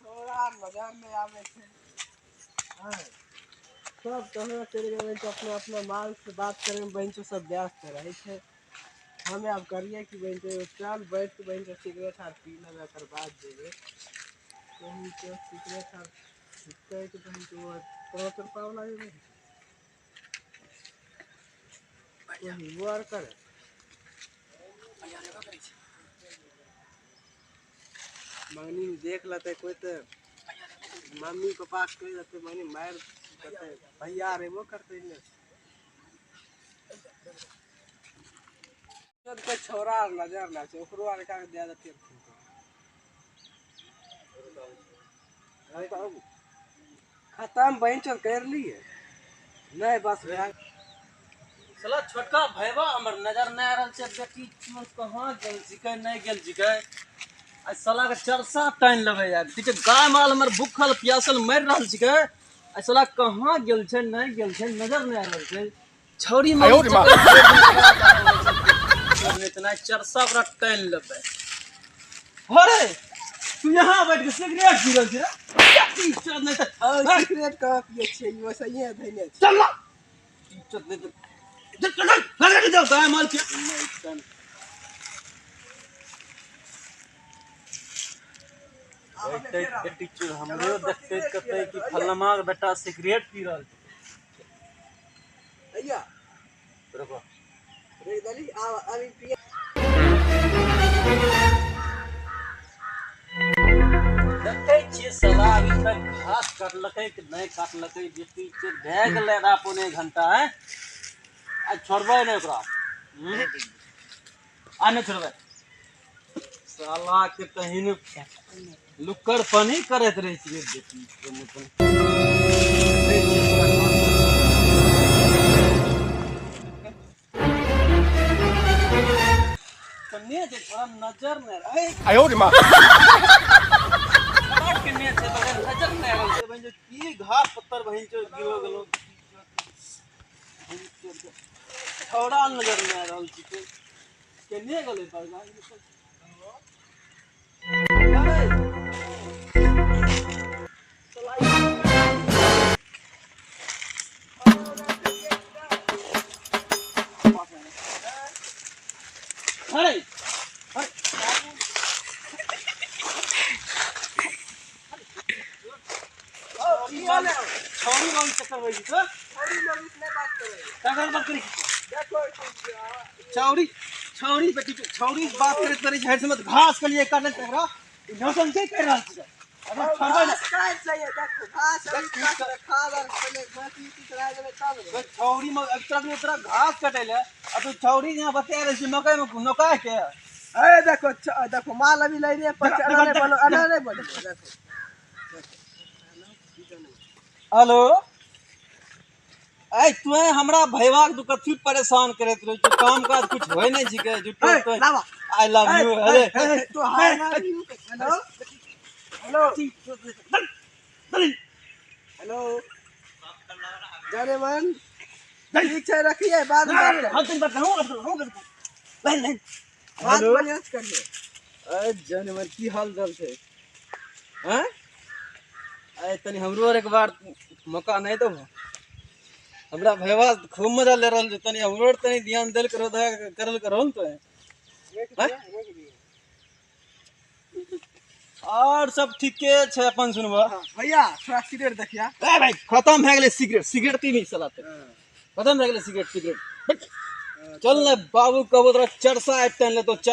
छोरा नजर नहि आबै छै। हाँ, सब कहाँ चलि गेलै तऽ अपना अपना माल से बात करे में बहिन सब व्यस्त रहै छै। हमे आब करिए कि बहिन चल बैठ के बहिन सिगरेट आर पी लेबै, एकर बाद जेबै बहिन सिगरेट आर पीतै कि बहिन 5 रुपा वाला जेबै वो आर करे। मंगनी में देख लेतै कोई तऽ मम्मी पापा के कहि देतै, मंगनी मारि देतै, भैया आर अयबो करतै ने। कोई छौड़ा आर नजर नहि छै, ओकरो आर के दए देतियै। खतम बहिन चल कर लिए नहीं बस भए। साला छोटका भैबा हमर नजर नहि आ रहल छै। बेटी चोर कहाँ गेल छिकै, नहि गेल छिकै? आ साला के चरसा टानि लेबै यार। ठीक छै, गाय माल हमर भूखल प्यासल मरि रहल छिकै। आ साला कहाँ गेल छै, नहि गेल छै, नजर नहि आ रहल छै। छौरी चरसा ओकरा टानि लेबै। अरे तू यहाँ बैठ के सिगरेट पी रहल छी रे? नहीं तऽ सिगरेट कहाँ पियै छियै, ई वैसे धैने छै। चल ना, नहीं तऽ चल जाओ गाय माल के। बेटी चोर हमरो देखते कहते कि फलनमा के बेटा सिगरेट पी रहल छै। भैया रुको। रे दली आ अभी पिए। देखै छियै साला अभी तक घास काटलकै कि नहि काटलकै। बेटी चोर भए गेलै आधा पौने घंटा है। आ छोड़बै नहि ओकरा, आ नहि छोड़बै साला के। तहिन लुक्कड़ पानी करैत रहै छियै बेटी चोर। कन्ने छै थोड़ा नजर नहि अरे 哎呦我的妈！ केने छै बगैर नजर नहि आबै छै। बहिन की घास पत्थर बहिन चोर गिरो गेलो। छौड़ा नजर नहि आ रहल छै, केने गेलै बरगा? अरे छौड़ी वाली चक्कर होइ छै। छौड़ी लोग इतने बात करे। ककर बात करै छी? देखो। छौड़ी छौड़ी बेटी के छौड़ी से बात करैत करै छै मत घास के लिए काटल तकरा नौटंकी कर रहल छै। अरे छोड़बै ना। घास काटि चाहिए, देखो घास अभी काट खाद आर पहिले घास ई चढ़ा देबै तब ने। छौड़ी में अब तोरा तोरा घास कटै ले आ तू छौड़ी यहाँ बतिया रहल छी मकई में नोका के। अरे देखो देखो माल अभी लै रहे पर अना नहीं बोलो, अना नहीं बोलो, देखो। हेलो, ऐ तू हमरा भैया के तू कथी परेशान करैत रहै छी? काम काज कुछ होय नहीं छिकै झूठो। ए, लावा। I love you. अरे तो हाय हेलो हेलो हेलो, जाने मन ठीक छै, रखिए, बाद में बात हम तुम बात कहूं कहूं नहीं नहीं। बात बढ़िया से करिए। अरे जाने मन, की हाल चाल छै? हैं, अरे तनी हमरो आर एक बार मौका नहीं देबो? हमरा भैया खूब मजा ले रहल छै, तनी हमरो आर तनी ध्यान देल करो, दया करल करो ने तो। रोकि दिअ, रोकि दिअ। और सब ठीके छै, अपन सुनबो। हाँ, भैया थोड़ा सिगरेट देखिया। ए भाई, खत्म भए गेलै सिगरेट। सिगरेट पीबी साला ते? खत्म भए गेलै सिगरेट। सिगरेट चल ने बाबू, कबो तोरा चरसा आबि ले तो चल।